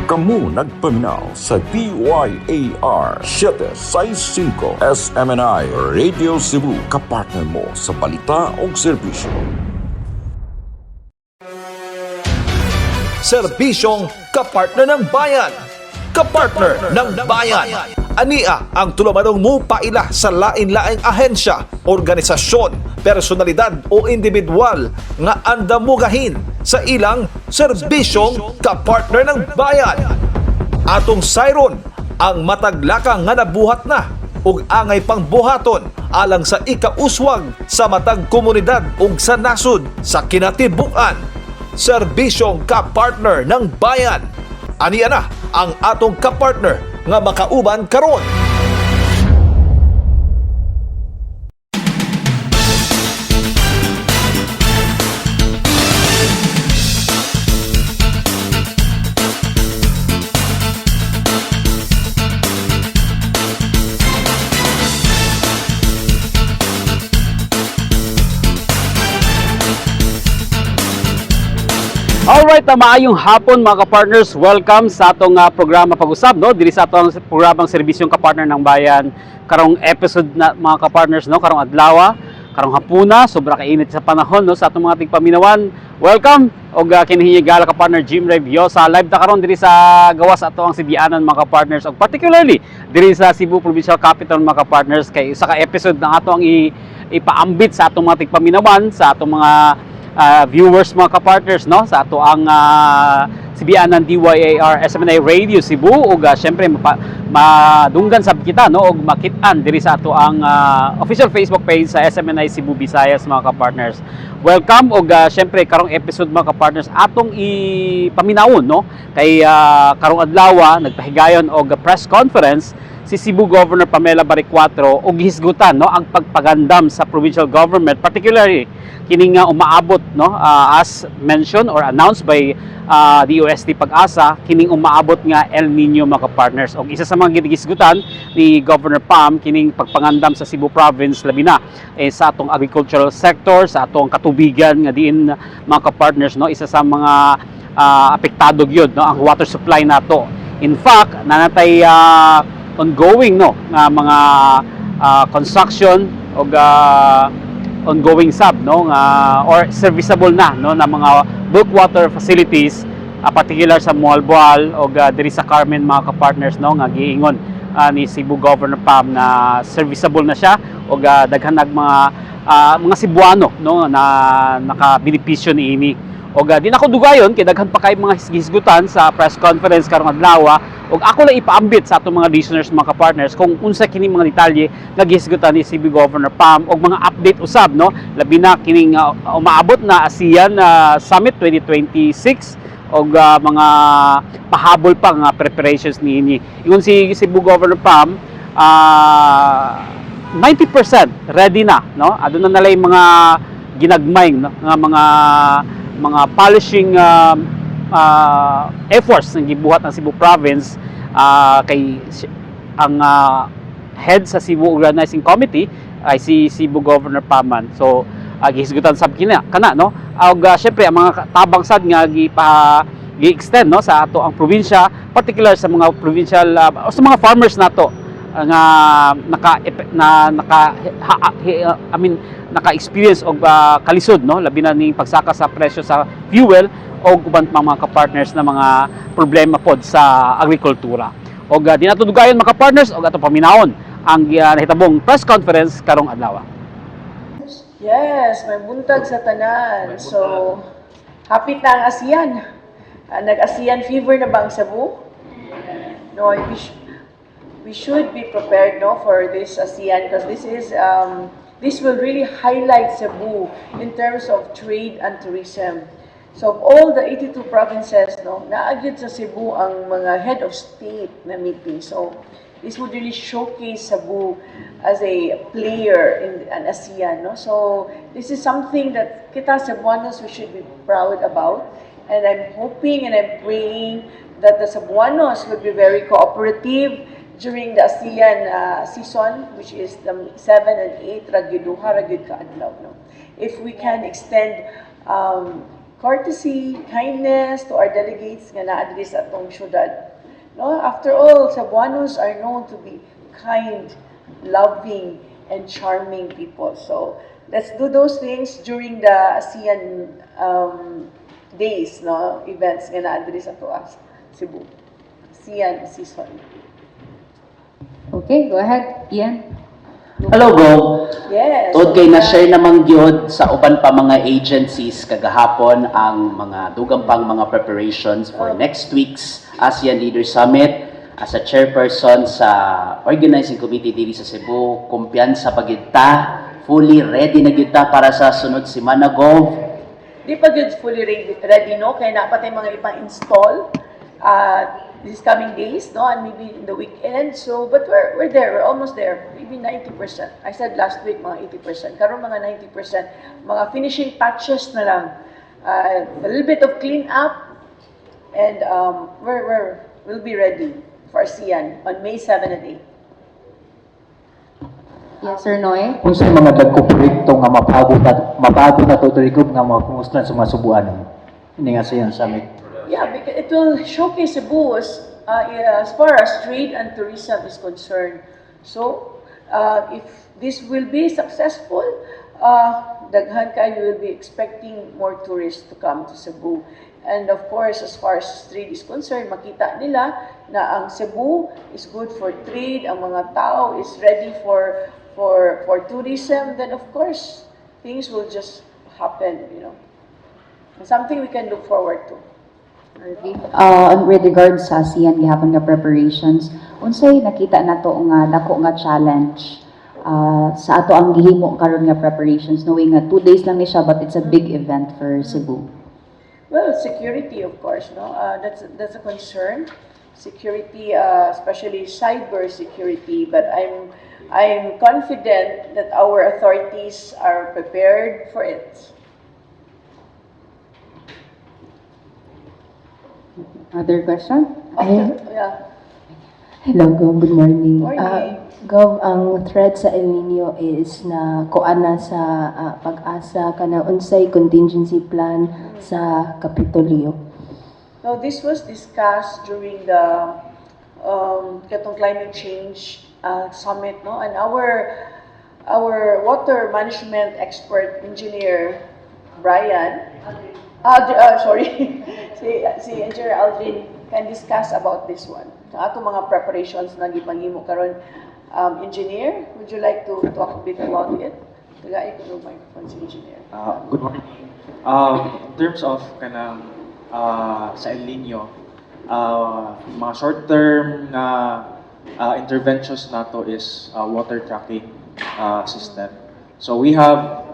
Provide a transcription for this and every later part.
Kamu nagpaminaw sa DYAR 765 SMNI Radio Cebu, kapartner mo sa balita o serbisyo. Serbisyong kapartner ng bayan. Kapartner ng bayan. Ania ang tulumanong mo paila sa lain-laing ahensya, organisasyon, personalidad o individual nga andamugahin sa ilang serbisyong kapartner ng bayan. Atong sayron ang mataglakang nga nabuhat na ug angay pang buhaton alang sa ikauswag sa matag komunidad ug sa nasod sa kinatibuk-an. Serbisyong kapartner ng bayan. Aniya na ang atong kapartner nga makauban karon. Alright, maayong hapon, mga kapartners. Welcome sa atong programa Pag-usab, no? Diri sa atong programang Serbisyong Kapartner ng Bayan. Karong episode na, mga kapartners, no? Karong adlaw, karong hapuna, sobra kainit sa panahon, no, sa atong mga tigpaminawan. Welcome og kinihi gala kapartner Jim Reviosa. Live ta karon diri sa gawas ato ang Sibianan, mga kapartners, ug particularly diri sa Cebu Provincial Capital, mga kapartners, kay usa ka episode na ato ang ipaambit sa atong mga tigpaminawan, sa atong mga viewers, mga kapartners, no, sa ato ang Sibianan DYAR SMNI Radio Cebu ug syempre madunggan sab kita, no, ug makit-an diri sa ato ang official Facebook page sa SMNI Cebu Visayas, mga kapartners. Welcome ug syempre karong episode, mga kapartners, atong ipaminawon, no, kay karong adlaw nagpahigayon og press conference si Cebu Governor Pamela Baricuatro og gihisgutan, no, ang pagpagandam sa provincial government, particularly kini nga umaabot, no, as mentioned or announced by DOST Pag-asa, kining umaabot nga El Nino, mga partners. Og isa sa mga gihisgutan ni Governor Pam kining pagpangandam sa Cebu Province, labi na eh, sa atong agricultural sector, sa atong katubigan nga diin, mga ka-partners, no, isa sa mga apektado gyud, no, ang water supply nato. In fact, nanatay ongoing, no, nga mga construction og ongoing sub, no, nga or serviceable na, no, na mga bulk water facilities, particular sa Moalboal og diri sa Carmen, mga ka-partners, no, nga giingon ni Cebu Governor Pam na serviceable na siya og daghan nag mga Cebuano, no, na nakabenepisyo niini. Og di na ko dugayon kay daghan pa kay mga hisgutan sa press conference karong adlaw, og ako lang ipaambit sa atong mga listeners, mga ka-partners, kung unsa kini mga detalye nga gihisgutan ni Cebu Governor Pam og mga update usab, no, labi na kining umaabot na ASEAN Summit 2026 og mga pahabol pa nga preparations niini. Ingon si Cebu Governor Pam, 90% ready na, no? Aduna na lay mga ginagmay, no, nga mga polishing efforts nga gibuhat ang Cebu Province, kay ang head sa Cebu Organizing Committee ay si Cebu Governor Pam man. So gihisgutan sab kina kana, no? Og syempre ang mga tabang sad nga gipa gi-extend, no, sa ato ang probinsya, particular sa mga provincial o sa mga farmers nato nga naka na naka ha, I mean, naka-experience og kalisod, no, labi na ning pagsaka sa presyo sa fuel o uban pa, mga ka-partners, na mga problema pod sa agrikultura. Og di nato dugayon, mga ka-partners, og ato paminawon ang nahitabong press conference karong adlaw. Yes, may buntag sa tanan. So, happy ta ang ASEAN. Nag-ASEAN fever na ba ang Cebu? No, we should be prepared, no, for this ASEAN because this will really highlight Cebu in terms of trade and tourism. So of all the 82 provinces, no, naa gyud sa Cebu ang mga head of state na meeting. So this would really showcase Cebu as a player in an ASEAN, no? So this is something that kita Cebuanos, we should be proud about. And I'm hoping and I'm praying that the Cebuanos would be very cooperative during the ASEAN season, which is the 7 and 8 ra gyud, duha ra gyud ka adlaw, no? If we can extend courtesy, kindness to our delegates nga naa diri sa atong syudad. No? After all, Cebuanos are known to be kind, loving, and charming people. So, let's do those things during the ASEAN days, no? Events nga naa diri sa atoa, Cebu. ASEAN season. Okay, go ahead. Ian. Hello, Gov. Yes. Tuod kay na-share namang gyud sa uban pa mga agencies kagahapon ang mga dugang pang mga preparations for next week's ASEAN Leaders Summit. As a chairperson sa organizing committee diri sa Cebu, kumpiyansa pa gyud ta, fully ready na gyud ta para sa sunod semana, Gov? Di pa gyud fully ready, no? Kay naa pa tay mga ipang-install these coming days, no? And maybe in the weekend. So, but we're there. We're almost there. Maybe 90%. I said last week, mga 80%. Karon mga 90%. Mga finishing touches na lang. A little bit of clean up and we'll be ready for ASEAN on May 7 and 8. Yes, Sir Noe. Unsay mga dagko proyekto nga mapaabot na to diri, Gov, nga mga kumusta sa mga Subuanon ini nga ASEAN Summit? Yeah, because it will showcase Cebu yeah, as far as trade and tourism is concerned. So, if this will be successful, daghan kayo will be expecting more tourists to come to Cebu. And of course, as far as trade is concerned, makita nila na ang Cebu is good for trade, ang mga tao is ready for tourism, then of course, things will just happen. Something we can look forward to. With regards sa ASEAN gihapon nga preparations, unsay nakita nato nga dako nga challenge sa ato ang gihimo karon nga preparations, knowing nga 2 days lang ni siya, but it's a big event for Cebu? Well, security, of course, no. That's a concern. Security, especially cyber security. But I'm confident that our authorities are prepared for it. Other question? Okay, yeah. Hello, Gov. Good morning. Morning. Gov, ang threat sa El Nino is na kuan na sa PAGASA, kana unsay contingency plan sa Kapitolyo? Now, this was discussed during the katong climate change summit, no? And our water management expert engineer Brian, sorry, si Engineer Aldrin can discuss about this one. Ang atong mga preparations na gipangimo karon. Engineer, would you like to talk a bit about it? Tagai ko ng microphone si Engineer. Good morning. In terms of kanang sa El Nino, mga short-term na interventions nato is water tracking system. So we have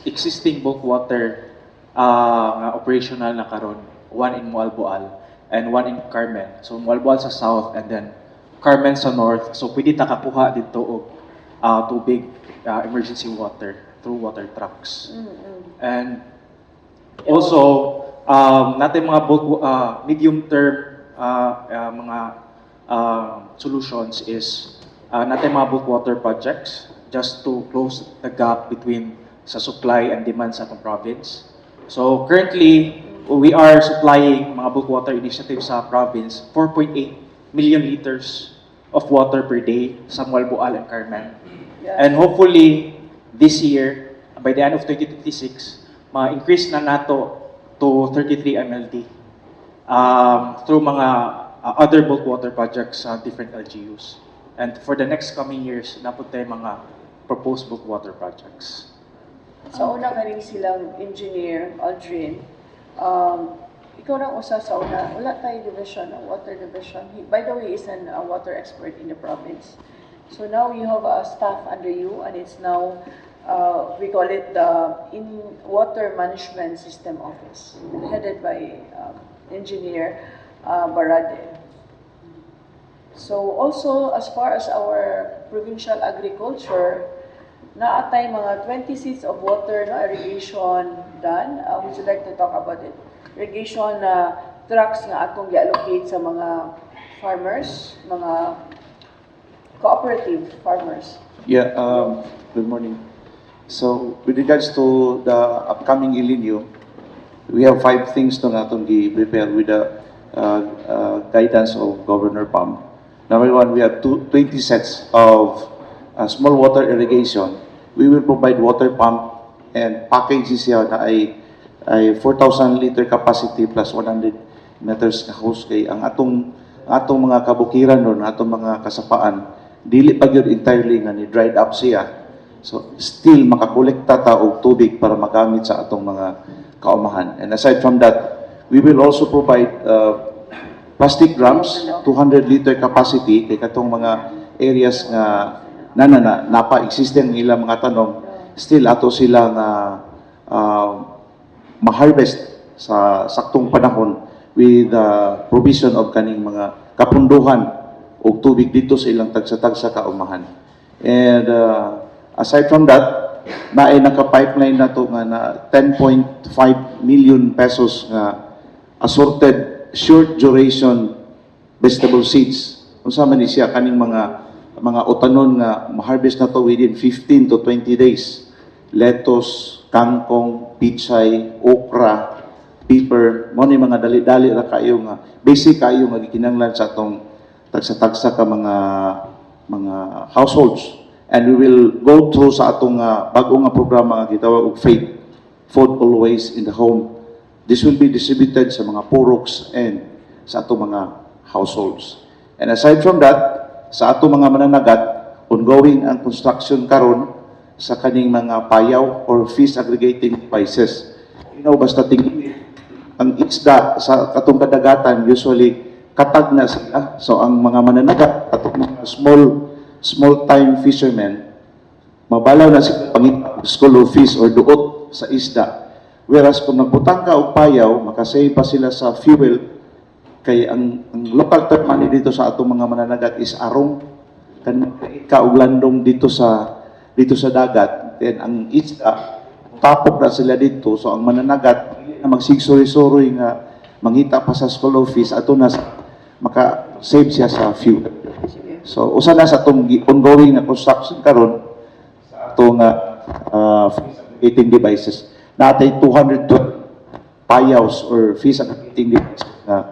existing bulk water nga operational na karon, one in Moalboal and one in Carmen. So Moalboal sa south and then Carmen sa north. So pwede ta kakuha dito og tubig, emergency water through water trucks. And also, natin mga bulk, medium term mga solutions is natin mga bulk water projects just to close the gap between sa supply and demand sa atong province. So currently, we are supplying mga bulk water initiatives sa province, 4.8 million liters of water per day sa Moalboal and Carmen. And hopefully, this year, by the end of 2026, ma-increase na nato to 33 MLD through mga other bulk water projects sa different LGUs. And for the next coming years, naa pod tay mga proposed bulk water projects. Sa una kaning silang Engineer Aldrin, ikaw nang usa sa una, wala tayo division, no? Water division. He, by the way, is a water expert in the province. So now you have a staff under you and it's now, we call it the in Water Management System Office, headed by Engineer Barade. So also, as far as our provincial agriculture, naa tay mga 20 seats of water, no, irrigation done. Would you like to talk about it? Irrigation na trucks nga atong gi-allocate sa mga farmers, mga cooperative farmers. Yeah, good morning. So with regards to the upcoming El Nino, We have five things to natong gi-prepare with the guidance of Governor Pam. Number one, we have 20 sets of small water irrigation. We will provide water pump and package siya na ay 4,000 liter capacity plus 100 meters nga hose kay ang atong mga kabukiran ron, atong mga kasapaan, dili pa gyud entirely nga ni dried up siya. So still makakolekta ta og tubig para magamit sa atong mga kaumahan. And aside from that, we will also provide plastic drums, 200 liter capacity kay katong mga areas nga na na napa existing ang ilang mga tanom, still ato sila nga ma-harvest sa saktong panahon with the provision of kaning mga kapunduhan og tubig dito sa ilang tagsa-tagsa kaumahan. And aside from that, naay naka-pipeline na to nga na ₱10.5 million nga assorted short duration vegetable seeds. Unsa man ni siya, kaning mga utanon nga ma-harvest na to within 15 to 20 days. Lettuce, kangkong, pichay, okra, pepper, mao ni mga dali-dali ra kayo nga basic kayo nga gikinahanglan sa atong tagsa-tagsa ka mga households. And we will go through sa atong bag-o nga programa nga gitawag og Faith, Food Always in the Home. This will be distributed sa mga puroks and sa atong mga households. And aside from that, sa atong mga mananagat, ongoing ang construction karon sa kaning mga payaw or fish aggregating devices. Basta tingin ang isda sa katong kadagatan, usually katag na sila. So ang mga mananagat, atong mga small small time fishermen, mabalaw na sila pangita og school of fish or duot sa isda. Whereas kung nagbutang ka og payaw, makasave pa sila sa fuel kay ang local term ani dito sa atong mga mananagat is arong, kan ka og landong dito sa dagat, then ang isda tapok na sila dito. So ang mananagat dili na magsigsuri-suroy nga mangita pa sa school of fish, ato na maka save siya sa fuel. So usa na sa atong ongoing na construction karon sa atong fish aggregating devices, natay 212 payaws or fish aggregating devices na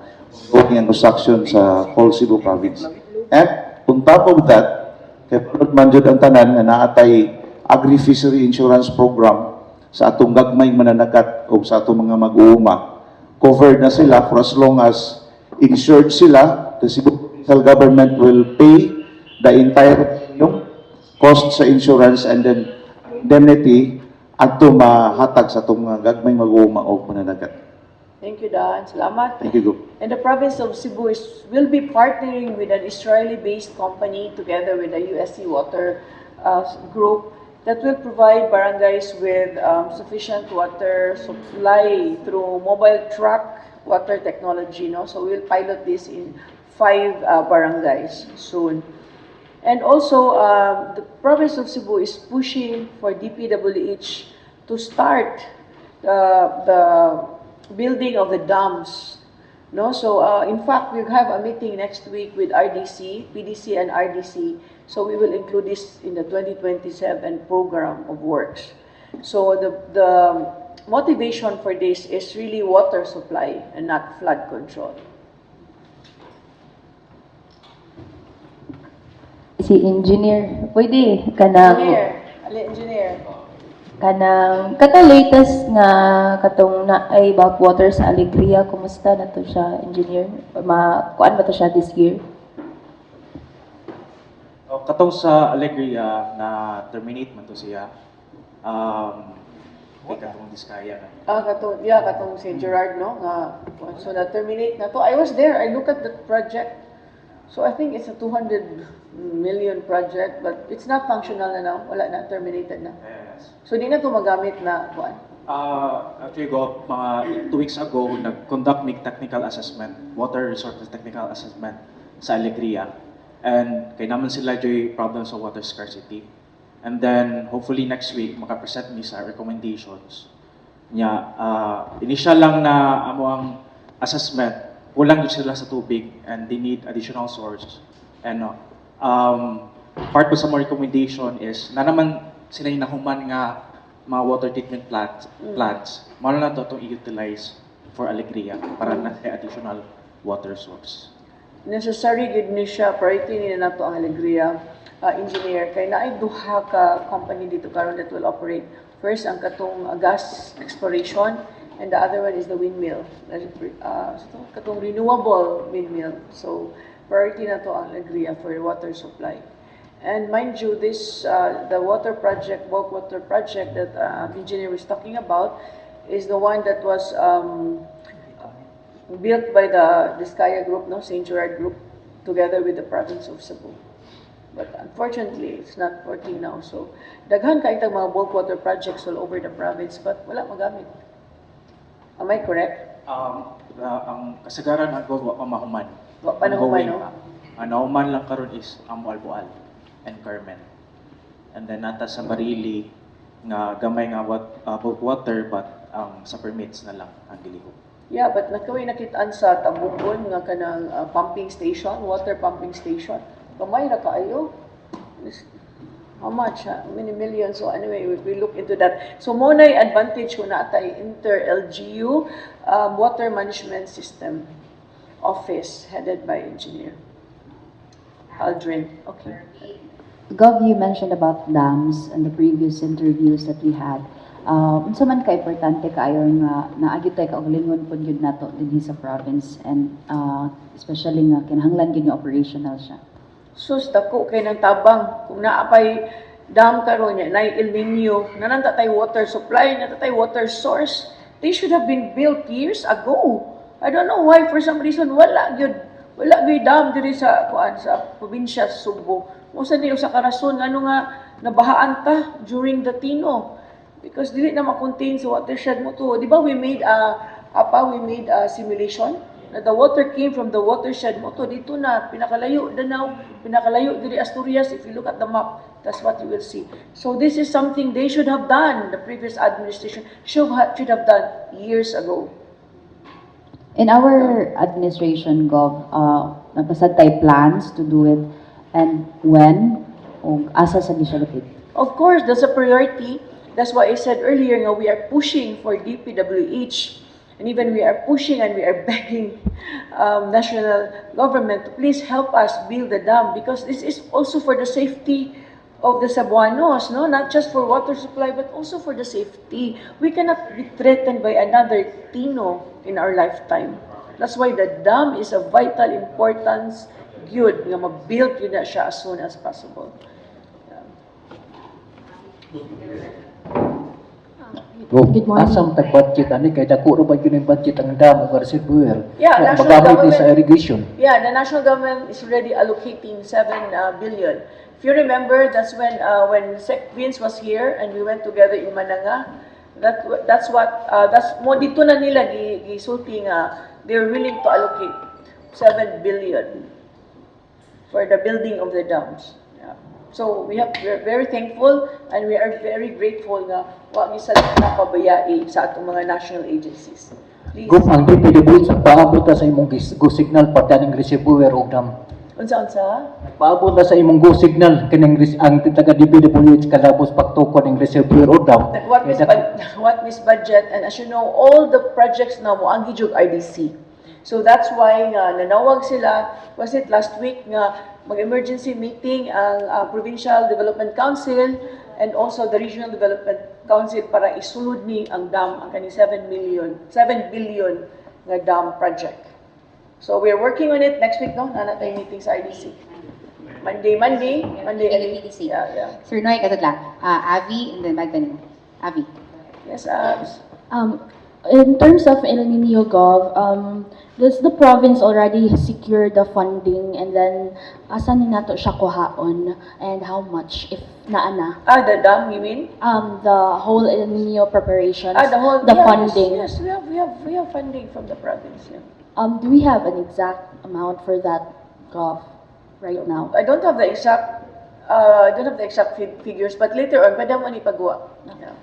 ongoing ang construction sa whole Cebu province. And on top of that, kay punod man jud ang tanan nga naatay agri-fishery insurance program sa atong gagmayng mananagat o sa atong mga mag-uuma. Covered na sila for as long as insured sila, the Cebu Provincial Government will pay the entire premium cost sa insurance and then indemnity adto mahatag sa atong mga gagmayng mag-uuma o mananagat. Thank you, Dan. Salamat. Thank you, Gov. And the province of Cebu will be partnering with an Israeli-based company together with the USC Water Group that will provide barangays with sufficient water supply through mobile truck water technology. No? So we'll pilot this in five barangays soon. And also, the province of Cebu is pushing for DPWH to start the building of the dams. No, so in fact, we have a meeting next week with RDC, PDC, and RDC. So we will include this in the 2027 program of works. So the motivation for this is really water supply and not flood control. Si engineer, pwede kanang Engineer, ali engineer. Kanang kato latest nga katong na ay backwater sa Alegria, kumusta na to siya, engineer? Ma kuan ba to siya this year? O, katong sa Alegria na terminate man to siya. Kay katong Diskaya na. Ah, katong, yeah, katong si Gerard, no? Nga, so na-terminate na to. I was there. I look at the project. So I think it's a 200 million project, but it's not functional na now. Wala na, terminated na. Yes. So di na to magamit na, kuan. Actually, go, mga 2 weeks ago, nag-conduct mig technical assessment, water resources technical assessment sa Alegria. And kay naman sila joy problem sa water scarcity. And then, hopefully next week, makapresent mi sa recommendations. Nya, initial lang na amo ang assessment, kulang yun sila sa tubig and they need additional source. And part po sa mga recommendation is, na naman sila yung nahuman nga mga water treatment plants mao na to itong i-utilize for Alegria para na sa additional water source. Necessary gid ni siya, priority ni nato ang Alegria, engineer, kay naay duha ka company dito karon that will operate. First ang katong gas exploration and the other one is the windmill, so, katong renewable windmill. So priority na to ang Alegria for water supply. And mind you, this the water project, bulk water project that engineer was talking about is the one that was built by the Discaya Group, no, St. Gerard Group, together with the province of Cebu. But unfortunately, it's not working now. So, daghan kay tag mga bulk water projects all over the province, but wala magamit. Am I correct? Ang kasagaran ang wa pa mahuman. Wa pa nahuman, Ongoing no? pa. Ang nahuman lang karon is ang Moalboal and Carmen. And then nata sa Barili nga gamay nga bulk water, but ang sa permits na lang ang gilihok. Yeah, but nakaway nakitaan sa Tabugon nga kanang pumping station, water pumping station. Gamay ra kaayo. How much? Ha? Many millions. So anyway, we look into that. So mo na advantage kung naa tay inter-LGU water management system office headed by Engineer Aldrin. Okay. Gov, you mentioned about dams in the previous interviews that we had. Unsa man ka importante kaayo nga naa gyud tay kaugalingon pud gyud nato dinhi sa province and especially nga kinahanglan gyud nga operational siya? Sus, dako kay ng tabang. Kung naa pay dam karon niya, nay El Nino, naa na tay water supply, naa tay water source. They should have been built years ago. I don't know why, for some reason wala gyud, wala gyud dam diri sa kuan, sa probinsya sa Sugbo. Mo sa ni usa ka rason ngano nga nabahaan ta during the Tino, because dili na ma-contain sa watershed mo to. Di ba we made a apa, we made a simulation na the water came from the watershed mo to dito na pinakalayo Danao, pinakalayo diri Asturias. If you look at the map, that's what you will see. So this is something they should have done, the previous administration should have done years ago. In our administration, Gov, naa ba sad tay plans to do it and when o asa sa siya lupit? Of course, that's a priority. That's why I said earlier nga we are pushing for DPWH and even we are pushing and we are begging national government to please help us build the dam, because this is also for the safety of the Cebuanos, no? Not just for water supply, but also for the safety. We cannot be threatened by another Tino in our lifetime. That's why the dam is of vital importance gyud nga ma-build yun na siya as soon as possible. Go. Good morning. Asa man tag budget ani, kay dako ra ba gyud ang budget ang dam ug reservoir? Yeah, Kung national magamit ni sa irrigation. Yeah, the national government is already allocating 7 billion. If you remember, that's when Sec Vince was here and we went together in Mananga. That's mo dito na nila gi gisulti nga they're willing to allocate 7 billion for the building of the dams. Yeah. So we're very thankful and we are very grateful nga wa gisad na pabayai sa atong mga national agencies. Please. Gov, ang DPWH nagpaabot na sa imong go signal pati aning reservoir ug dam. Unsa, unsa? Nagpaabot na sa imong go signal kining ang taga DPWH kalabos pagtukod ning reservoir ug dam. What miss budget, and as you know, all the projects now moagi jud RDC. So that's why nga nanawag sila, was it last week, nga mag-emergency meeting ang Provincial Development Council and also the Regional Development Council para isulod ni ang dam, ang kani 7 million, 7 billion nga dam project. So we are working on it. Next week, no, naa na tay meeting sa RDC. Monday, Monday, Monday, Ali. PDC. Yeah. Sir Noy, kasot lang. Avi and then Magdalene. Avi. Yes, Abs. In terms of El Nino, Gov, does the province already secure the funding, and then asa ni nato siya kuhaon and how much if naa na? Ah, the dam, you mean? The whole El Nino preparations, Ah, the whole the yeah, funding. Yes, we have funding from the province. Yeah. Do we have an exact amount for that, Gov, right now? I don't have the exact figures, but later on, pwede mo ni pagawa. Yeah.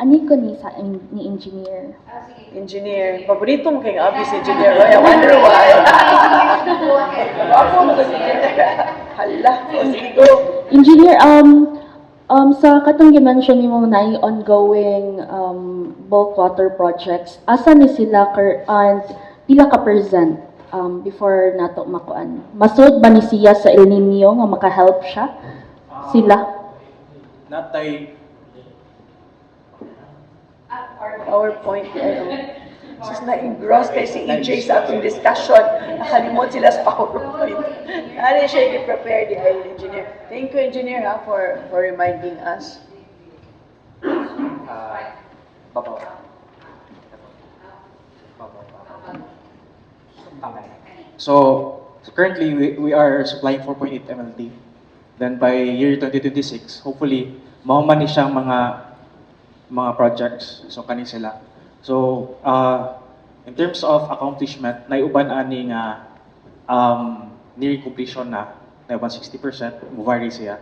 Ani ko ni sa ni engineer. Engineer, paborito mo kay Abby si engineer. I wonder why. Ako mo kasi engineer. Hala, o sige, go. Engineer, Sa katong gi-mention nimo na ongoing bulk water projects, asa ni sila and pila ka percent before nato makuan? Masud ba ni siya sa El Nino nga maka-help siya? Sila? Natay PowerPoint. Ano. Sus, na-engross kay si EJ sa atong discussion. Nakalimot sila sa PowerPoint. Ano siya i-prepare di ay engineer. Thank you, engineer, ha, for reminding us. Babaw. Babaw, babaw. Okay. So currently we are supplying 4.8 MLD. Then by year 2026, hopefully, mahuman ni siyang mga projects. So kani sila. So in terms of accomplishment, naiuban ani nga near completion na, naiuban 60%, mo vary siya.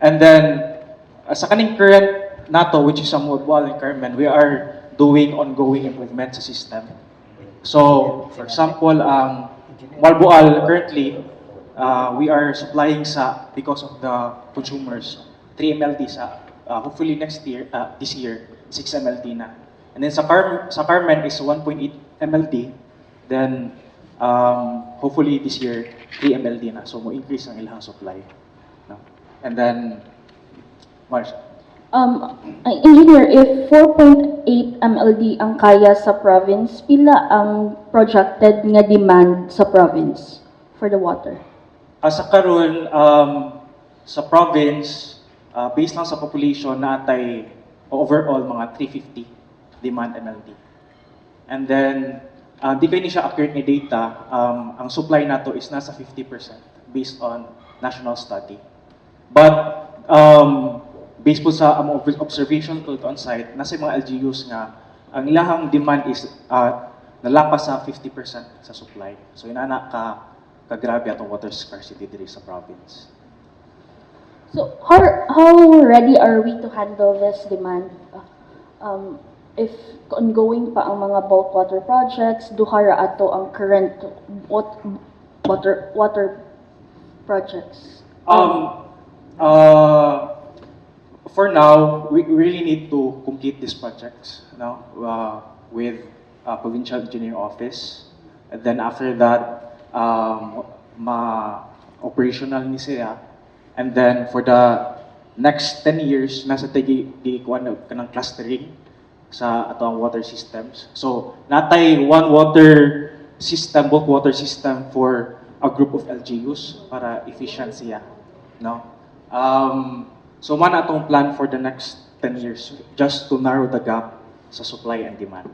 And then sa kaning current nato, which is sa Moalboal and Carmen, we are doing ongoing improvement sa system. So, for example, ang Moalboal currently, we are supplying sa, because of the consumers, 3 MLD sa, hopefully next year, this year, 6 MLD na. And then sa Carmen is 1.8 MLD, then hopefully this year, 3 MLD na. So, mo increase ang ilang supply. No? And then, Mars. Engineer, if 4.8 MLD ang kaya sa province, pila ang projected nga demand sa province for the water? Sa karon, sa province, based lang sa population, natay overall mga 350 demand MLD. And then, di kay ni siya accurate ni data, ang supply nato is nasa 50% based on national study. But, based po sa among observation po on site, nasa mga LGUs nga, ang ilahang demand is nalapas sa 50% sa supply. So, inana ka kagrabe atong water scarcity diri sa province. So how ready are we to handle this demand? If ongoing pa ang mga bulk water projects, duha ra ato ang current water projects. For now, we really need to complete these projects, no, with provincial engineering office. And then after that, ma-operational ni siya. And then for the next 10 years, nasa tagi gikuan na kanang clustering sa ato ang water systems. So, natay one water system, bulk water system for a group of LGUs para efficient siya. No? So, man atong plan for the next 10 years just to narrow the gap sa supply and demand.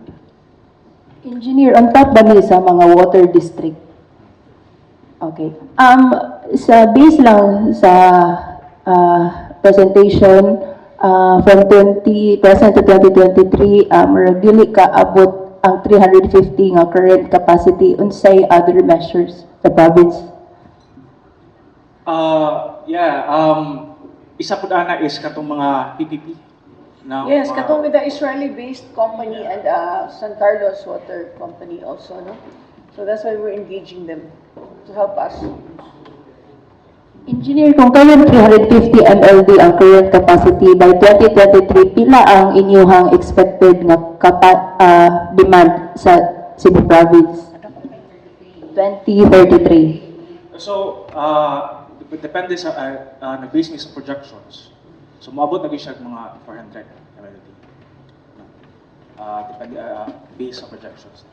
Engineer, on top ba ni sa mga water district? Okay. Sa base lang sa presentation, from 20 present to 2023, murag dili ka abot ang 350 nga current capacity, unsay other measures sa province? Yeah, isa pud ana is katong mga PPP. Na Yes, katong with the Israeli-based company and San Carlos Water Company also, no? So that's why we're engaging them to help us. Engineer, kung current 350 MLD ang current capacity, by 2023, pila ang inyuhang expected nga demand sa Cebu Province? 2033. So, depende sa, nag-base mi sa projections. So, moabot na gyud siya mga 400 MLD. Depende, based sa projections.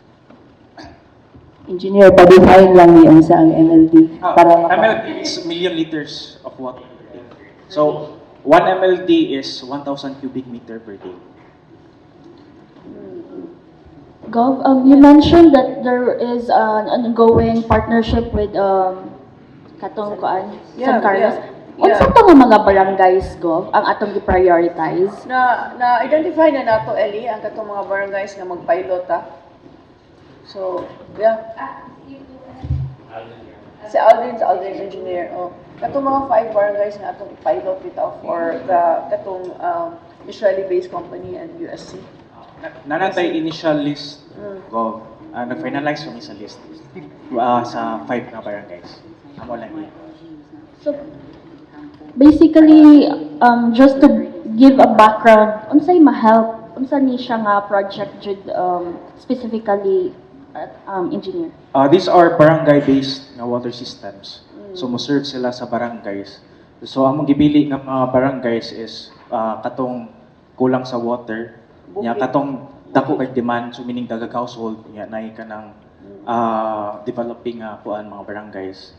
Engineer, pa-define lang ni unsa ang MLD para maka MLD is million liters of water per day. So, 1 MLD is 1,000 cubic meter per day. Gov, you mentioned that there is an ongoing partnership with katong kuan, San Carlos. Yeah. Unsa to nga mga barangays, Gov, ang atong gi-prioritize? Na na-identify na nato, Eli, ang katong mga barangays nga mag-pilot, ah. So, yeah. Si Aldrin engineer, oh. Katong mga five barangays nga atong pilot bitaw for the katong Israeli-based company and USC. Nanatay initial list, Gov. Nag-finalize kami sa list sa five nga barangays. Amo lang niya. So, Basically, just to give a background, unsay ma-help, unsa ni siya nga project jud specifically, engineer? These are barangay-based nga water systems. So, mo-serve sila sa barangays. So, ang among gipili nga mga barangays is katong kulang sa water, nya Bukid. Katong dako kay demand, so meaning daghang household, nya naay kanang developing nga kuan mga barangays.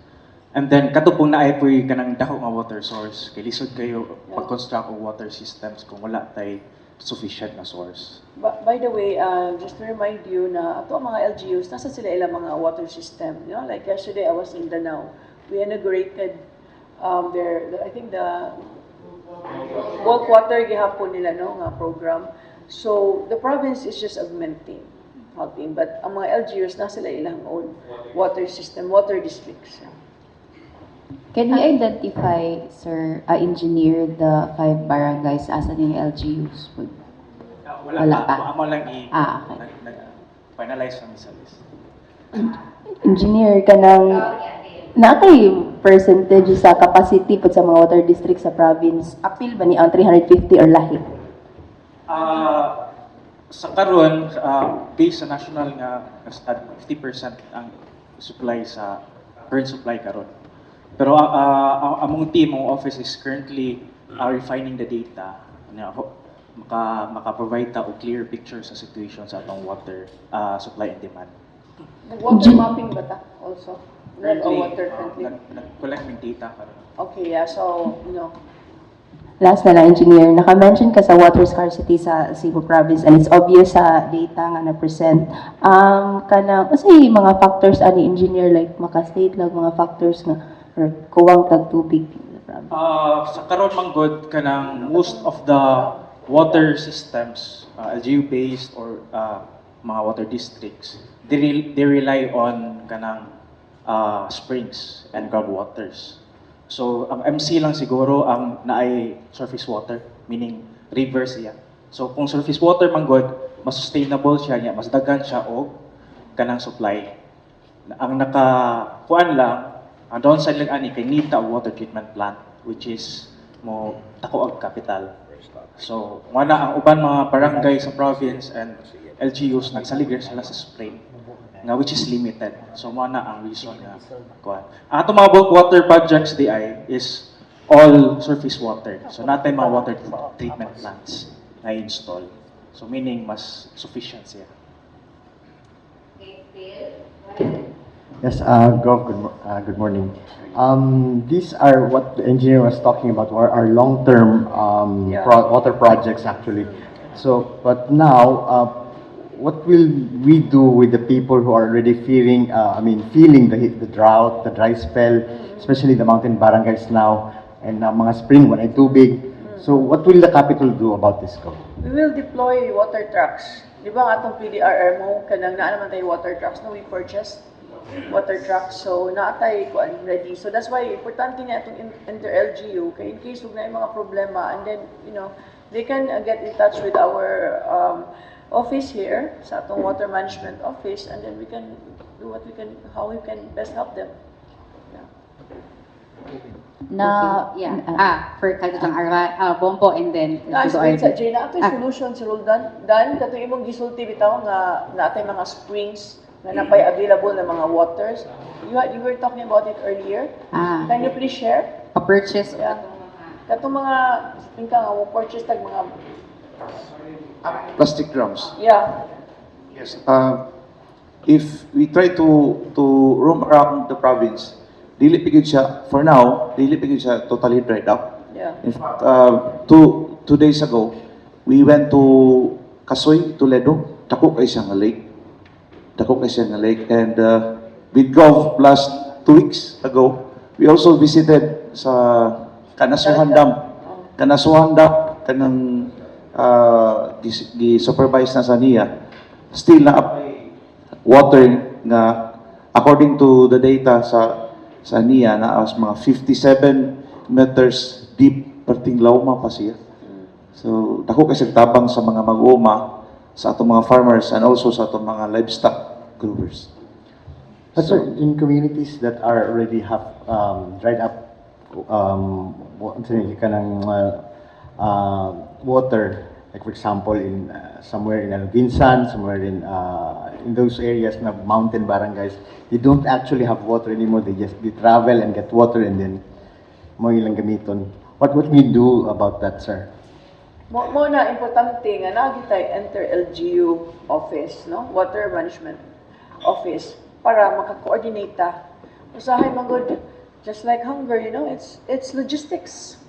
And then kato pong naay po'y kanang dako nga water source kay lisod kayo pag-construct og water systems kung wala tay sufficient na source. By the way, just to remind you na ato ang mga LGUs, nasa sila ilang mga water system. Like yesterday, I was in Danao. We inaugurated I think the bulk water gihapon nila, no, nga program. So the province is just augmenting, helping. But ang mga LGUs, nasa sila ilang own water system, water districts. Can we identify, sir, engineer, the five barangays asa ning LGUs would? Wala, Wala pa. Pa. Amo lang i Ah, okay. nag finalize kami sa list. Engineer, kanang naa kay percentage sa capacity pud sa mga water district sa province? Apil ba ni ang 350 or lahi? Sa karon, based sa national nga study, 50% ang supply sa current supply karon. Pero ang among team, ang office is currently refining the data. Nya, maka maka-provide ta og clear picture sa situation sa atong water supply and demand. Nag-water mapping ba ta also? Nag Currently, water currently? Nag-collect ng data karon. Okay, yeah. So, Last na lang, engineer, naka-mention ka sa water scarcity sa Cebu Province and it's obvious sa data nga na-present. Kanang, unsay mga factors ani, engineer, like maka-state lang mga factors nga or kuwang tag tubig sa province? Sa karon man gud, kanang most of the water systems, LGU based or mga water districts, they rely on kanang springs and groundwaters. So ang MC lang siguro ang naay surface water, meaning rivers siya. So kung surface water man gud, mas sustainable siya niya, mas daghan siya og kanang supply. Ang naka kuan lang, ang downside lang ani kay need ta og water treatment plant, which is mo dako og capital. So, mao na ang uban mga barangay sa province and LGUs, nagsalig ra sila sa spring nga which is limited. So mao na ang reason nga kuan. Ang atong mga bulk water projects diay is all surface water. So naa tay mga water treatment plants na install. So meaning mas sufficient siya. Yes, Gov, good morning. These are what the engineer was talking about, are our long-term water projects actually. So, but now, what will we do with the people who are already fearing, I mean, feeling the drought, the dry spell, especially the mountain barangays now, and mga spring, walay tubig? So, what will the capital do about this, Gov? We will deploy water trucks. Di ba ang atong PDRR mo, kanang naa naman tayo water trucks, no? We purchased water trucks. So, naa tay kuan ready. So, that's why importante niya itong inter-LGU, kay in case ug naay mga problema, and then, they can get in touch with our office here, sa atong water management office, and then we can do what we can, how we can best help them. Yeah. Na, yeah. Ah, for kadtong Arva, Bombo and then Na to explain sa RD. Jay na ato'y solution si Roldan. Dan katong imong gisulti bitaw nga naatay mga springs nga napay available na mga waters. You were talking about it earlier. Ah. Can you please share? Pa-purchase. Yeah. Katong mga tingka nga mo purchase tag mga Plastic drums. Yeah. Yes. If we try to roam around the province, dili pa gyud siya for now, dili pa gyud siya totally dried up. In fact, 2 days ago, we went to Kasoy, Toledo. Dako kay siya nga lake. Dako kay siya nga lake. And with Gov last 2 weeks ago, we also visited sa Kanasuhan Dam. Kanasuhan Dam, kanang gi-supervise na sa niya. Still na water nga according to the data sa niya na as mga 57 meters deep, perting lawma pa siya. So dako kay tabang sa mga mag-uma, sa atong mga farmers and also sa atong mga livestock growers. But sir, in communities that are already have dried up unsa ni kanang water, like for example in somewhere in Aloguinsan, somewhere in those areas na mountain barangays, they don't actually have water anymore. They travel and get water and then mao ilang gamiton. What we do about that, sir? Mao na importante nga naa gyud tay inter LGU office, no? Water Management Office para maka-coordinate ta. Usahay magod, just like hunger, it's logistics.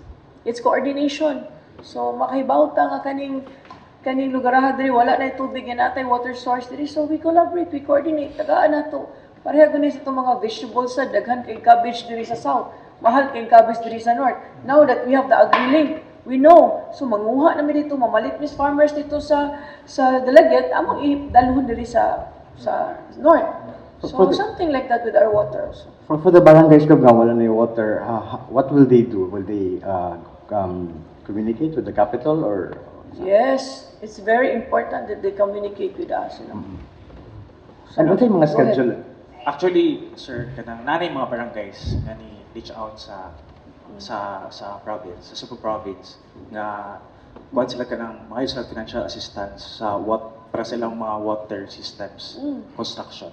It's coordination. So makahibaw ta nga kaning lugar diri wala na tubig, nga naa tay water source diri, so we collaborate, we coordinate, tagaan nato. Pareha gani sa itong mga vegetables, sa daghan kay cabbage diri sa south, mahal kay cabbage diri sa north. Now that we have the AgriLink, we know. So manguha na mi dito, mamalit mis farmers dito sa Dalaguete, among idalhon diri sa north. So something like that with our water also. For the barangays, Gov, nga wala na yung water, what will they do? Will they communicate with the capital or? Yes, it's very important that they communicate with us. Ano yung mga Go ahead. Schedule? Actually, sir, kanang naa nay mga barangays nga ni reach out sa province, sa Cebu province nga kuan sila kanang mga sila financial assistance sa what para sa ilang mga water systems construction.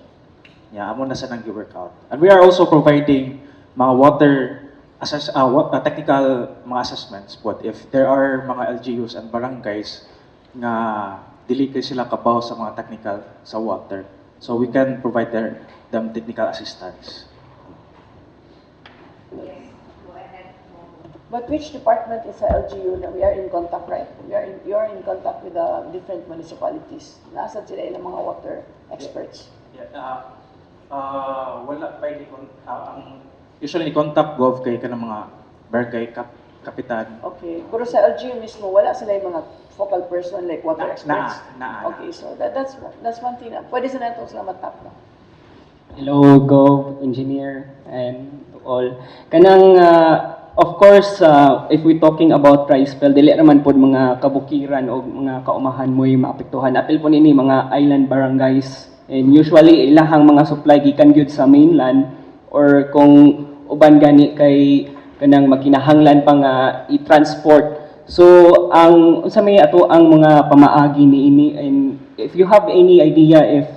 Yeah, amo na sa nang gi-work out. And we are also providing mga water assess what, technical mga assessments, but if there are mga LGUs and barangays nga dili kay sila kabaw sa mga technical sa water. So we can provide them technical assistance. But which department is sa LGU na we are in contact, right? We are in, you are in contact with the different municipalities. Nasa sila ilang mga water experts. Yeah, wala pa ni ang usually ni contact, Gov, kay kanang mga barangay kapitan. Okay. Pero sa LGU mismo, wala sila yung mga focal person like water experts. Naa, naa. Okay, so that's one thing na pwede sa nato sila matap, no? Hello, Gov, engineer, and to all. Kanang, of course, if we talking about dry spell, dili naman pod mga kabukiran o mga kaumahan mo'y maapektuhan. Apil po nini mga island barangays. And usually, ilahang mga supply gikan gyud sa mainland or kung uban gani kay kanang magkinahanglan pa nga i-transport. So, ang unsa may ato ang mga pamaagi niini, and if you have any idea if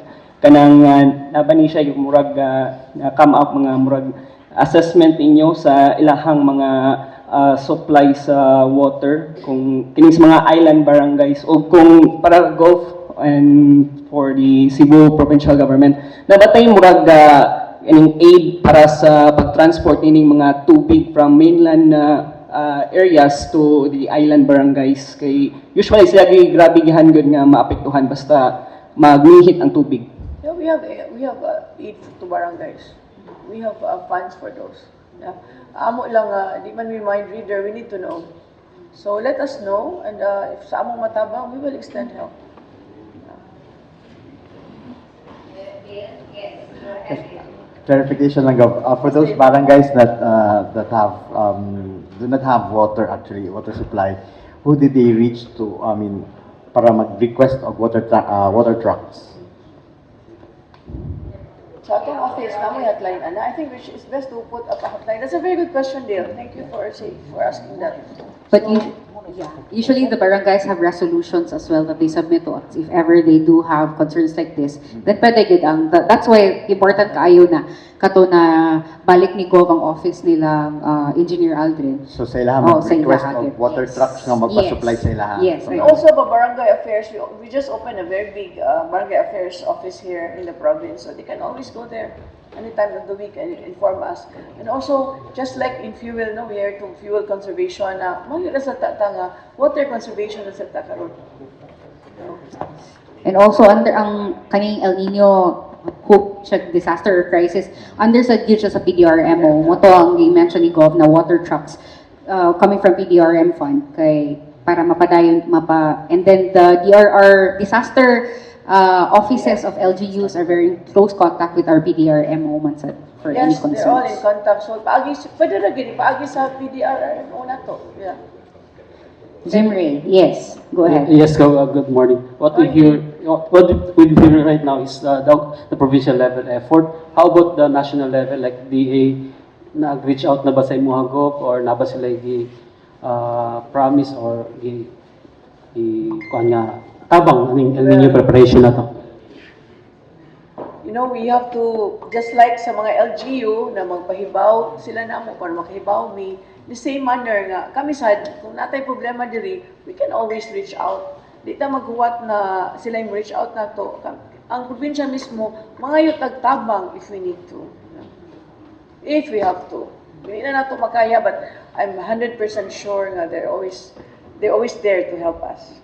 kanang naba ni siya yung murag na come up mga murag assessment ninyo sa ilahang mga supply sa water kung kining sa mga island barangays, o kung para, Gov, and for the Cebu provincial government, nabatay murag ining aid para sa pag-transport nining mga tubig from mainland na areas to the island barangays, kay usually sila gyud grabe gihan gyud nga maapektuhan basta magnihit ang tubig? Yeah, we have aid to barangays. We have funds for those. Yeah. Amo lang, di man we mind reader, we need to know. So let us know, and if sa among matabang, we will extend help. Clarification lang, Gov. For those barangays that have do not have water, actually water supply, who did they reach to? I mean, para mag-request of water trucks. Sa atong office, naa moy hotline, ana. I think which is best to put up a hotline. That's a very good question, Dale. Thank you for asking that. But yeah, usually the barangays have resolutions as well that they submit to us if ever they do have concerns like this. Then pwede gid ang that's why important kaayo na kato na balik ni Gov ang office nila Engineer Aldrin. So sa ilaha Oh, sa mag-request ilaha of gyud. water trucks nga magpa-supply sa ilaha. Yes. We also have a barangay affairs. We just opened a very big barangay affairs office here in the province, so they can always go there any time of the week and inform us. And also, just like in fuel, no, we are to fuel conservation. Na uh, na sa ta nga water conservation na sa ta karon. And also under ang kaning El Nino hope siya disaster or crisis, under sa gyud siya sa PDRMO. Mao to ang gi-mention ni Gov na water trucks coming from PDRM fund kay para mapadayon mapa, and then the DRR disaster offices of LGUs are very in close contact with our PDRMO man sad for any Yes, they're all in concerns. Contact. So, paagi, pwede ra gini, paagi sa PDRMO na to. Yeah. Jim Ray, yes, go ahead. Yes, go, good morning. What we hear right now is the provincial level effort. How about the national level, like DA? Nag-reach out na ba sa imuha, Gov, or na ba sila gi promise or gi i kuan nga tabang aning El Nino preparation na to? We have to, just like sa mga LGU na magpahibaw sila namo para makahibaw mi, the same manner nga, kami sad, kung natay problema diri, we can always reach out. Di ta maghuwat na sila yung reach out na to. Ang probinsya mismo, mangayo tag tabang if we need to. If we have to. Hindi na nato makaya, but I'm 100% sure nga they're always there to help us.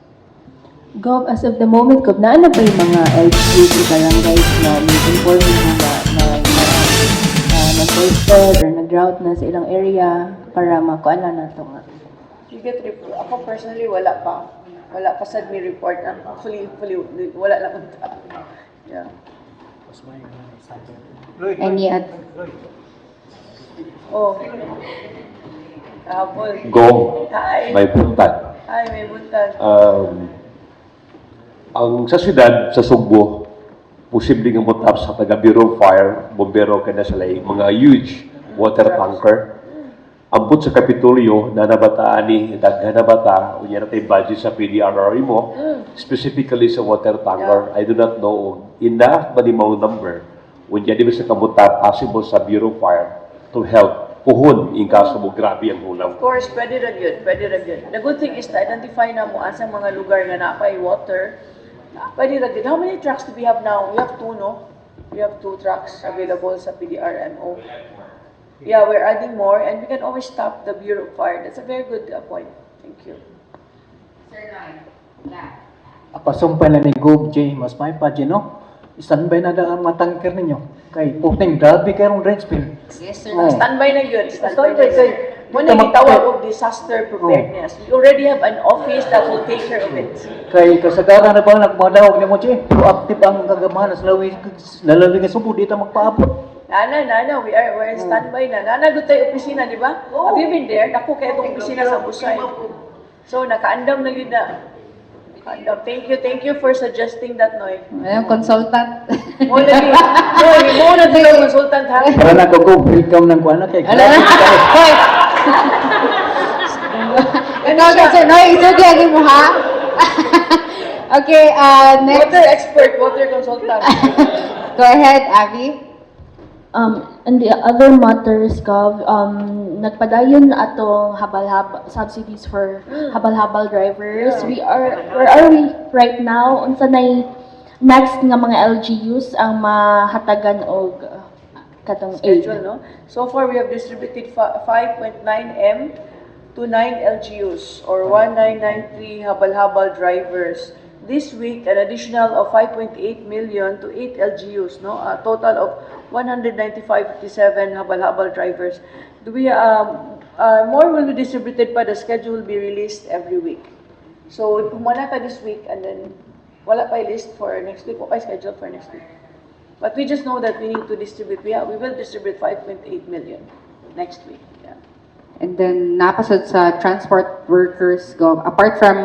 Gov, as of the moment, Gov, naa na ba yung mga LGUs o barangays na may inform mo na nag-coastal or nag-drought na sa ilang area para makuan lang nato nga? You get report. Ako personally, wala pa. Wala pa sad mi report. Fully, fully, wala lang unta. Yeah. Any Oh. Kahapon. Go. Hi. May buntag. Hi, may buntag. Ang sa syudad, sa Sugbo, posible nga motap sa taga Bureau of Fire, bombero kay na sila yung mga huge water tanker. Ambot sa Kapitolyo, na nabataan ni, daghan na bata, unya na tay budget sa PDRRMO mo, specifically sa water tanker. I do not know enough ba ni mao number. Unya di ba sa kamuta possible sa Bureau of Fire to help puhon in kaso mo grabe ang hulaw? Of course, pwede rin yun. Pwede rin yun. The good thing is to identify na mo asa mga lugar nga napay water. Pwede rin yun. How many trucks do we have now? We have two, no? We have two trucks available sa PDRMO. Yeah, we're adding more and we can always stop the Bureau of Fire. That's a very good point. Thank you. Pasumpay na ni Gov J, mas may pa no? Standby na ang mga tanker ninyo. Kay puting grabe kay dry spell. Yes, sir. Oh. Standby na yun. Standby na Standby yun. kay Muna gitawag og disaster preparedness. We already have an office that will take care of it. Kay kasagaran na ba nagmadawag nimo, J? Proactive ang kagamahan sa lawig lalawigan nga Subo, di ta magpaabot. Nana, nana, we're in standby na. Nana, good tayo opisina, di ba? Have you been there? Dako kay itong opisina sa Busay. So, nakaandam na yun na. Nakaandam. Thank you for suggesting that, Noy. Ayun, consultant. Mo lagi. Noy, mo na sila consultant, ha? Para na ko, Gov, welcome ng kuan na kay Ala na. Hoy. Ano ka, sir? No, isugi lagi mo ha. Okay, next. Water expert, water consultant. Go ahead, Abby. And the other matters, Gov, nagpadayon atong habal-habal subsidies for habal-habal drivers. Where are we right now? Unsa nay next nga mga LGUs ang mahatagan og katong aid? Schedule, no? So far, we have distributed 5.9 M to 9 LGUs or 1993 habal-habal drivers. This week, an additional of 5.8 million to 8 LGUs, no? A total of 195.57 habal-habal drivers. Do we, more will be distributed pa, the schedule will be released every week. So, pumana ka this week and then wala pa list for next week, wala pa schedule for next week. But we just know that we need to distribute. We will distribute 5.8 million next week. Yeah. And then, napasod sa transport workers, Gov. Apart from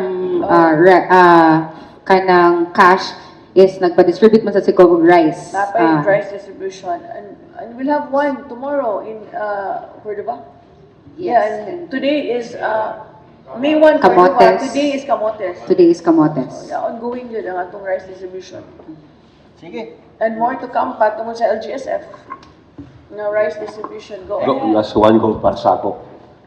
kanang cash, is nagpa-distribute man sa si Gov og rice. Napay rice distribution. And we'll have one tomorrow in Cordova. Yes. Yeah, and today is May 1 Cordova. Camotes. Today is Camotes. Today is Camotes. Yeah, ongoing yun ang atong rice distribution. Sige. And more to come pa tungkol sa LGSF na rice distribution. Go Go, ahead. last one go para sa ako.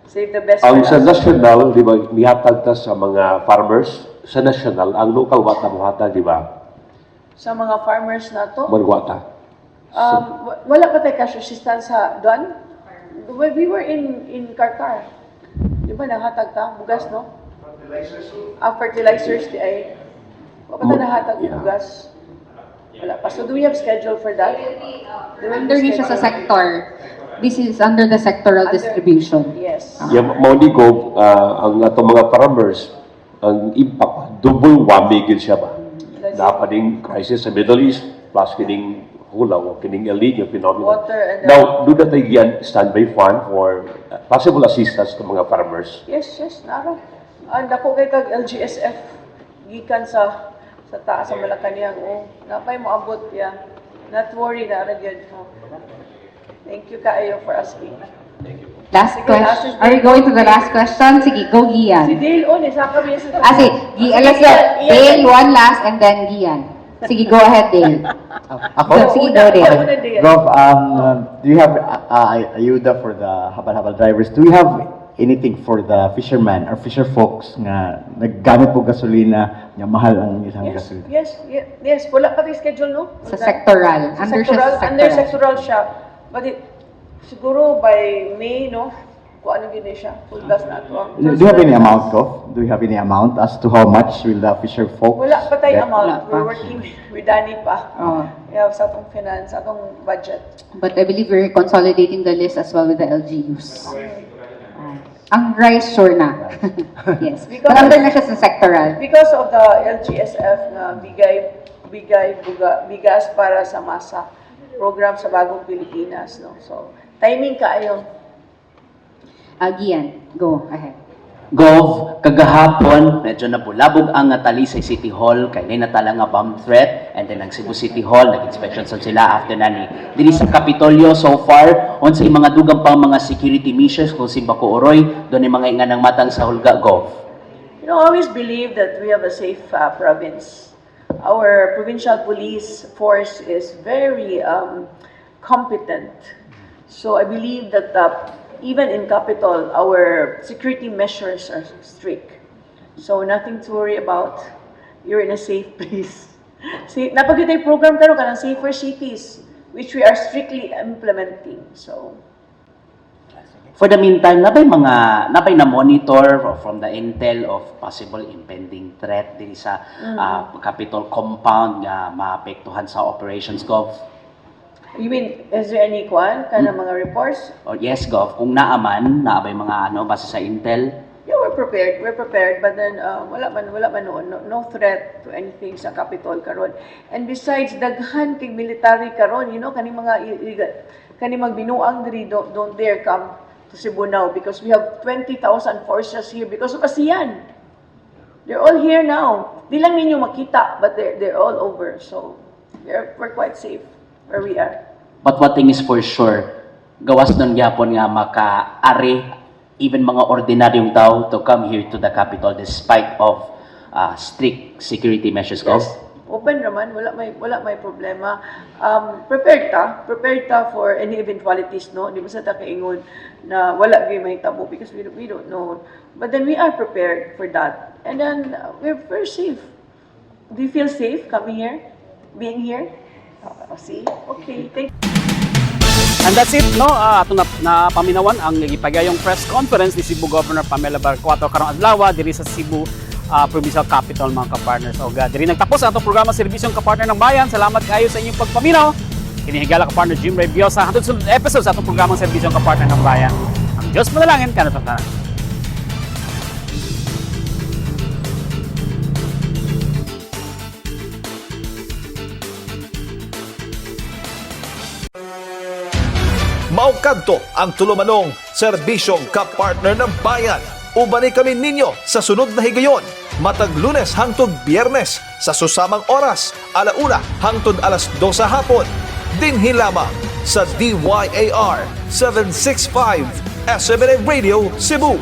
Save the best Ang for sa last. national, di ba, mihatag ta sa mga farmers, sa national, ang local wata mohatag, di ba? Sa mga farmers na to. Manwata. Wala pa tayo cash assistance sa doon. When we were in Carcar, di ba nahatag ta? Bugas, no? Fertilizers. Ah, fertilizers di ay. Wala pa tayo nahatag bugas. Wala pa. So do we have schedule for that? Do we have Under ni siya sa schedule? sector. This is under the sectoral distribution. Yes. Yeah, mao ni go, ang atong mga farmers, ang impact, double whammy gyud siya ba? Naa ning crisis sa Middle East, plus kining hulaw, o kining El Nino phenomenon. Water and Now, do na tayo yan standby fund for possible assistance to mga farmers? Yes, nara. Ang dako kay kag LGSF gikan sa taas sa Malacanang. Oh, napay mo abot ya. Not worry na ra gyud. Oh. Thank you kaayo for asking. Last Sige, question. last Are we going to the last question? Sige, go Gian. Si Dale, oh, ni saka biya sa Ah, sige, let's go. Dale, one last, and then Gian. Sige, go ahead, Dale. Ako? Sige, go, Dale. Gov, do you have ayuda for the habal-habal drivers? Do you have anything for the fishermen or fisher folks nga naggamit po gasolina, nga mahal ang isang Yes, gasolina? yes. Wala pa tayo schedule, no? Sa sectoral. Sa Under siya sectoral, sa under sectoral. sectoral siya. But siguro by May, no? Kung ano gini siya. Full gas na ato. Do you have any amount, Gov? Do you have any amount as to how much will the fisher folks Wala pa tayo get? amount. Wala pa. We're working with Danny pa. Oh. Yeah, sa atong finance, sa atong budget. But I believe we're consolidating the list as well with the LGUs. Oh. Ang rice, sure na. Yes. But under na siya sa sectoral. Because of the LGSF nga bigay bigay buga, bigas para sa masa program sa Bagong Pilipinas, no? So, timing kaayo. Gian, go ahead. Gov, kagahapon, medyo nabulabog ang Talisay City Hall kay nay natala nga bomb threat, and then ang Cebu City Hall nag-inspection sad sila after na ni dinhi sa Kapitolyo. So far, unsay mga dugang pang mga security measures kung simbako oroy dunay mga inganang matang sa hulga, Gov? I always believe that we have a safe province. Our provincial police force is very competent. So I believe that even in Capitol, our security measures are strict. So nothing to worry about. You're in a safe place. See, naa pa gyud program karon kanang safer cities, which we are strictly implementing. So For the meantime, nabay na monitor from the intel of possible impending threat dinhi sa Capitol compound nga maapektuhan sa operations, Gov? You mean, is there any kwan kanang mga reports? Or yes, Gov, kung naaman, naa bay mga ano base sa intel? Yeah, we're prepared. We're prepared, but then wala man noon, no threat to anything sa Capitol karon. And besides, daghan kay military karon, kaning mga kaning magbinuang diri don't dare come to Cebu now because we have 20,000 forces here because of ASEAN. They're all here now. Di lang ninyo makita, but they're all over. So we're quite safe where we are. But one thing is for sure, gawas nun gyapon nga makaari even mga ordinaryong tao to come here to the Capitol despite of strict security measures, Gov? Yes. Open raman, wala may problema. Prepared ta for any eventualities, no? Di ba sa ta kaingon na wala gyud mahitabo because we don't know. But then we are prepared for that. And then we're very safe. Do you feel safe coming here? Being here? Oh, see? Okay, thank And that's it, no? Ato na paminawan ang gipagayong press conference ni Cebu Governor Pamela Barcuato karong adlaw diri sa Cebu Provincial Capital, mga kapartners. Og diri nagtapos ang atong programa Serbisyong Kapartner ng Bayan. Salamat kayo sa inyong pagpaminaw. Kinihigala kapartner Jim Rebiosa hangtod sunod episode sa atong programang Serbisyong Kapartner ng Bayan. Ang Diyos manalangin kanatong tanan. Mao kadto ang tulumanong serbisyong kapartner ng bayan. Ubani kami ninyo sa sunod na higayon. Matag Lunes hangtod Biyernes sa susamang oras, 1:00 hangtod 2:00 sa hapon. Dinhi lamang sa DYAR 765 SMNI Radio Cebu.